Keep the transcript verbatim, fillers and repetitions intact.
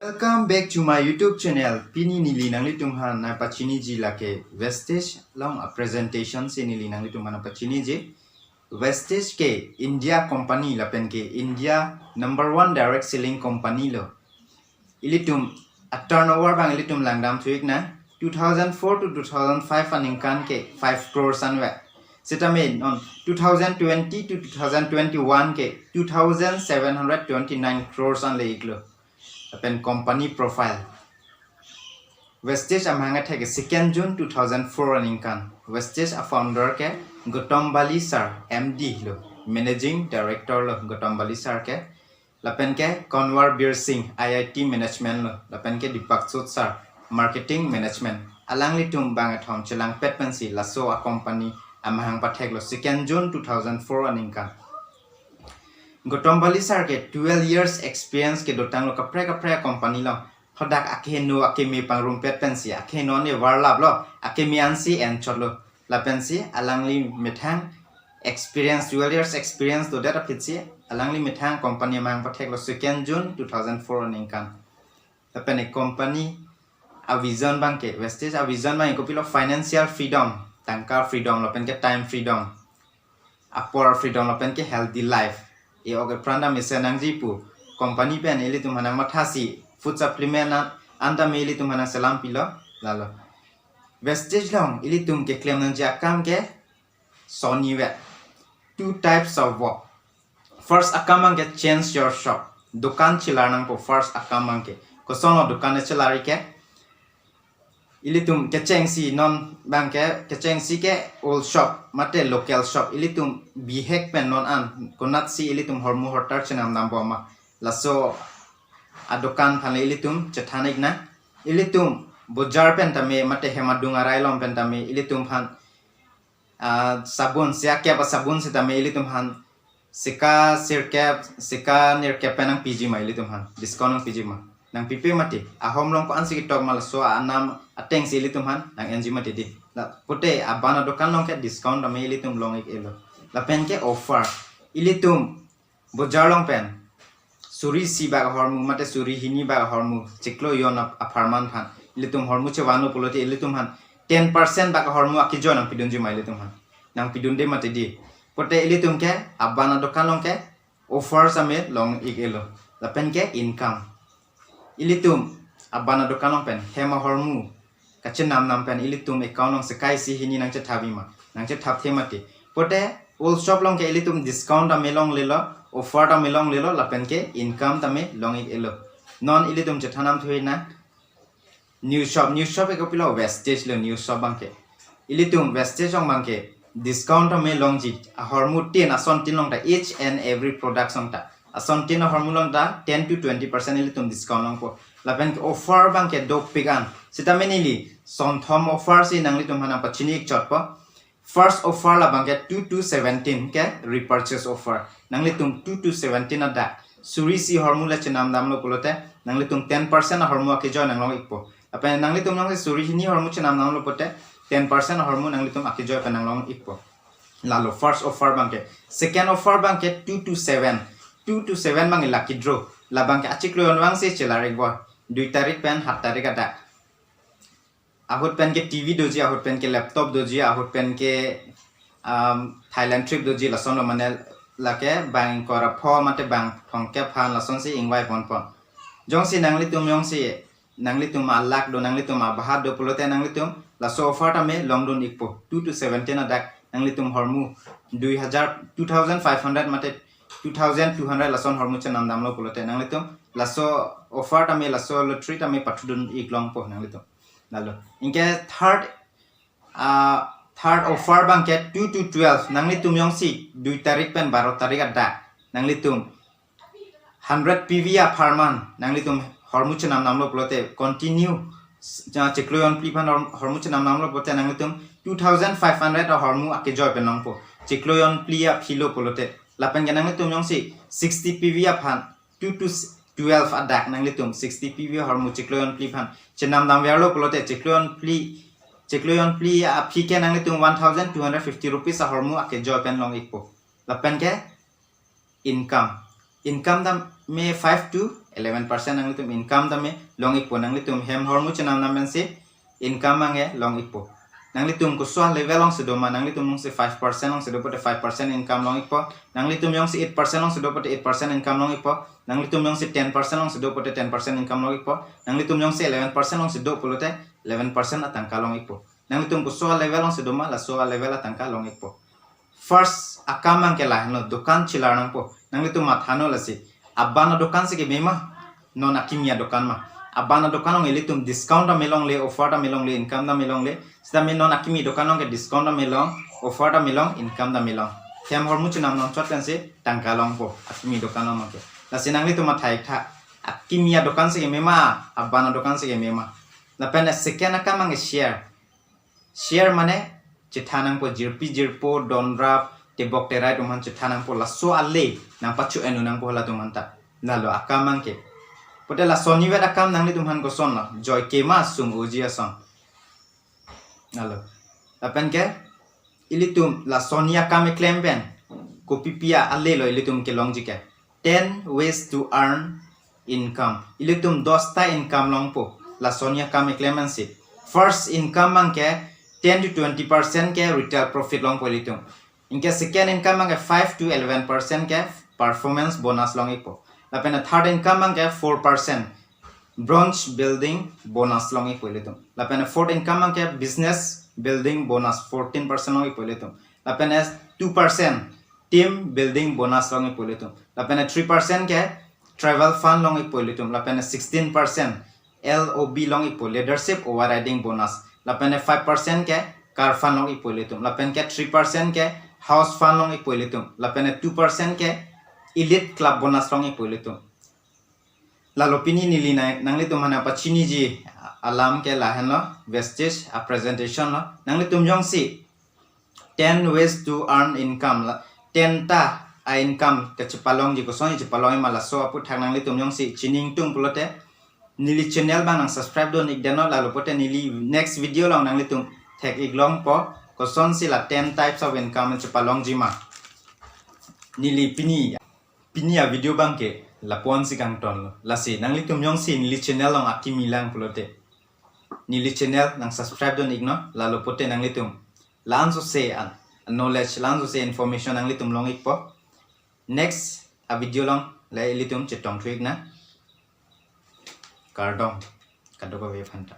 Welcome back to my YouTube channel. Pini neli nanglitum aphan nangpachiniji lake Vestige along a presentation si neli nanglitum aphan nangpachiniji. Vestige ke India company lapen ke India number one direct selling company lo. Ilitum a turnover abang ilitum langdam thu-ik nang, two thousand four to two thousand five aningkan ke five crores anvet. Sitame non two thousand twenty to two thousand twenty-one ke two thousand seven hundred twenty-nine crores anle-iklo. Lapen company profile. Vestige amahang athek ke second June two thousand four aningkan. Vestige a founder ke Gautam Bali sir, M D lo, managing director lo Gautam Bali sir ke. Lapen ke Kanwarbir Singh, I I T management lo. Lapen ke Deepak Sood sir, marketing management. Alanglitum bangkethom chelangpet pensi laso a company amahang patheklo second June two thousand four aningkan. Gautam Bali sir ke twelve years experience kedotanglo kaprek kaprek company lo. Hadak akeheno akeme pangrumpet pensi akeheno ne varlaplo, akeme ansi enchotlo. Lapensi alangli methang experience, twelve years experience dodet aphi si alangli methang company amahang patheklo second June two thousand four aningkan. Lapen e company a vision abang ke, Vestige a vision abang ke kopilo, financial freedom, tangka freedom, lapen ke time freedom, apor freedom, lapen ke healthy life. E ok epran ta mesen nangji pu company pen ilitum aphan nangmathasi, food supplement an, an tame ilitum aphan nangselam pilo, lalo. Vestige along ilitum keklem nangji akam ke sonni vet. Two types of work. First akam abang ke change your shop. Dukan chelar nangpo first akam abang ke. Kosonlo dukan chelar-ik ke? Ilitum kechengsi non abang ke, kechengsi ke old shop mate local shop. Ilitum bihek pen non an konatsi ilitum hormu hortar chenamdambom ma, laso a dukan aphanle ilitum chethan-ik nang. Ilitum bojar pen tame mate hem adung arai along pen tame ilitum aphan ah, sabun, sika kep asabun sitame ilitum aphan sika sirkep, sika nirkep pen nangpiji ma ilitum aphan? Discount nangpiji ma? Nangpipe mati. Ahom along ko-ansi ketok ma, laso anam atengsi ilitum aphan nang-enji mati di. La pute aban adukan along ke discount tame ilitum long-ik-elo. Lapen ke offer. Ilitum bojar along pen suri isi bak ahormu mate suri hini bak ahormu chiklo jon ap-, apharman aphan ilitum hormu chevanlo pulote ilitum aphan ten percent bak ahormu akejoi nangpidunji ma ilitum aphan? Nangpidunde mati di. Pute ilitum ke aban adukan along ke offer tame long-ik-elo. Lapen ke income. Ilitum aban adukan along pen hem ahormu kachenamnam pen ilitum account along sika isi hini nangchethavi ma? Nangchethapthe mati. Pute old shop along ke ilitum discount tame longlelo, offer tame longlelo, lapen ke income tame long-ik-elo. Non ilitum chethan-ik thu-ik nang new shop. New shop ke kopilo? Vestige lo new shop abang ke. Ilitum Vestige along abang ke discount tame longji, ahormu tin, ason tin along ta, each and every product along ta, ason tin ahormu along ta ten to twenty percent ilitum discount longpo. Lapen ke offer abang ke dopik an. Sitame neli sonthom offer si nanglitum aphan nangpachini-ik chotpo. First offer labang ke two to seventeen ke repurchase offer. Nanglitum two to seventeen adak suri isi ahormu le chenamdamlo pulote nanglitum ten percent ahormu akejoi nanglong-ikpo. Lapen nanglitum along suri hini ahormu chenamdamlo pulote ten percent ahormu nanglitum akejoi pen nanglong-ikpo. Lalo first offer abang ke. Second offer abang ke two to seven. Two to seven abang lucky draw. Labang ke achiklo jon vangsi chelar-ikbom. Dui tarik pen hat tarik adak. Ahut pen ke T V doji, ahut pen ke laptop doji, ahut pen ke, um, Thailand trip doji, lasonlo mane lake bang ingkoi ra pho mate bang thomkep aphan lasonsi ingvai ponpon. Jongsi nanglitum jongsi nanglitum alak do, nanglitum abahat do pulote nanglitum laso offer tame longdun-ikpo. Two to seventeen adak nanglitum hormu dui hajar, two thousand five hundred mate two thousand two hundred lason hormu chenamdamlo pulote nanglitum laso offer tame, laso lottery tame pathudun-ik longpo nanglitum. Lalo. Anke third, ah, third offer abang ke two to twelve. Nanglitum jongsi dui tarik pen baro tarik adak nanglitum hundred P V apharman nanglitum hormu chenamdamlo pulote, continue s-, ja chiklo jon phli aphan hor-, hormu chenamdamlo pulote nanglitum two thousand five hundred ahormu akejoi pen longpo. Chiklo jon phli aphilo pulote. Lapen ke nanglitum jongsi sixty P V aphan two to twelve adak nanglitum sixty P V ahormu chiklo jon phli aphan chenamdamverlo pulote, chiklo jon phli, chiklo jon phli aphi ke nanglitum one thousand two hundred fifty rupees ahormu akejoi pen long-ikpo. Lapen ke income. Income tame five to eleven percent nanglitum income tame long-ikpo. Nanglitum hem hormu chenam nam pensi income ange long-ikpo. Nanglitum koso a-level alongsi doma, nanglitum jongsi five percent alongsi do pote five percent income long-ikpo. Nanglitum jongsi eight percent alongsi do pote eight percent income long-ikpo. Nanglitum jongsi ten percent alongsi do pote ten percent income long-ikpo. Nanglitum jongsi eleven percent alongsi do pulote eleven percent atangka long-ikpo. Nanglitum koso a-level alongsi doma, laso a-level atangka long-ikpo. First akam abangke lahenlo, dokan chelar nangpo. Nanglitum matha non lasi, aban adokan si keme ma, non akimi adokan ma? Aban adokan along ilitum discount tame longle, offer tame longle, income tame longle. Sitame non akimi dokan along ke discount tame long, offer tame long, income tame long. Hem hormu chenam non chot pensi tangka longpo akimi dokan along ke. Lasi nanglitum matha-ik tha, akimi adokan si keme ma, aban adokan si keme ma? Lapen second akam abangke share. Share mane chethan nangpo, jirpi jirpo, donrap, tebok terai atum aphan chethan nangpo, laso ale nangpacho-en nangpo halatum aphanta. Lalo akam abangke. Pote lason ivet akam nanglitum aphan kosonlo, joike ma sung-oji ason. Lalo. Lapen ke ilitum lason akam keklem pen kopipi alelo ilitum kelongji ke? Ten ways to earn income. Ilitum dosta income longpo lason akam keklem pensi. First income abangke ten to twenty percent ke retail profit longpo ilitum. Anke second income abangke five to eleven percent ke performance bonus long-ikpo. Lapen third income abangke four percent bronze building bonus long-ikpo ilitum. Lapen fourth income abangke business building bonus fourteen percent long-ikpo ilitum. Lapen two percent team building bonus long-ikpo ilitum. Lapen three percent ke travel fund long-ikpo ilitum. Lapen sixteen percent L O B long-ikpo, leadership overriding bonus. Lapen five percent ke car fund long-ikpo ilitum. Lapen ke three percent ke house fund long-ikpo ilitum. Lapen two percent ke elite club bonus long-ikpo ilitum. Lalo pini neli na-, nanglitum aphan pachiniji alam ke lahenlo, wastage a-presentation lo. Nanglitum jongsi ten ways to earn income la, ten ta a-income kechepalongji, kosonsi chepalongji ma, laso aphuthak nanglitum jongsi chini ingtung pulote neli channel abang nang subscribe dun-ik det non, lalo pote neli next video along nanglitum thek-ik longpo kosonsi la ten types of income chepalongji ma. Neli pini, pini a-video abangke lapu-an si kangtonlo. Lasi nanglitum jongsi neli channel along akimi lang pulote neli channel nang subscribe dun-ik non, lalo pote nanglitum la-an sose an knowledge, la-an sose information nanglitum long-ikpo. Next a-video along la ilitum chetongthu-ik nang. Kardom kadokave aphanta.